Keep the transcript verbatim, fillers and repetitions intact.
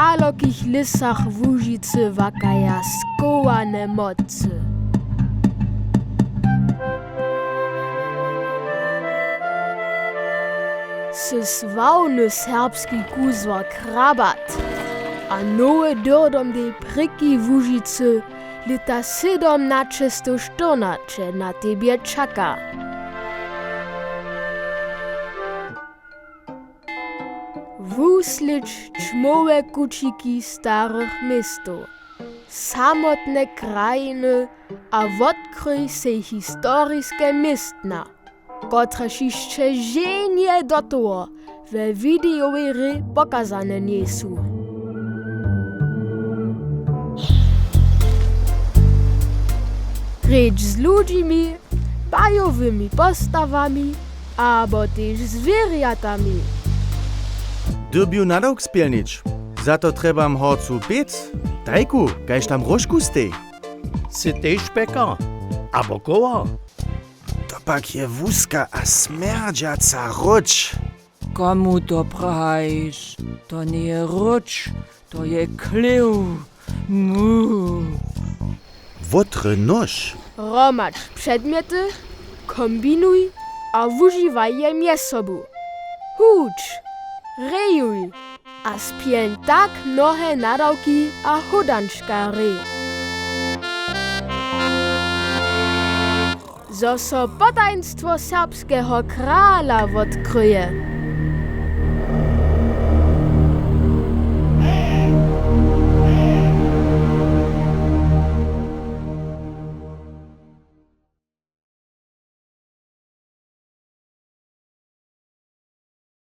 dalokich lěsach Łužicy łakaja skowane mocy. Sy sławny serbski kuzłar Krabat a nowy dyrdom dej prěki Łužicy lěta sydomnaćestowštyrnaće na tebje čaka. Wuslědź ćmowe kućiki starych městow, samotne krajiny a wotkryj sej historiske městna, kotrež hišće ženje do toho we widejowej hrě pokazane njejsu. Rěč z ludźimi, bajowymi postawami abo tež zwěrjatami. Dyrbju nadawk spjelnić. Za to trjebam horcu pěc, tajku, kaž tam róžku stej. Sy tež pekar abo kołar? To pak je wuska a smjerdźaca hródź. Komu to prajiš? To njeje hródź, to je chlěw. Mu. Wotry nóž. Hromadź předmjety, kombinuj a wužiwaj je mjez sobu. Huć, rejuj a spjelń tak mnohe nadawki a hódančkarjej, zo so potajnstwo serbskeho krala wotkryje.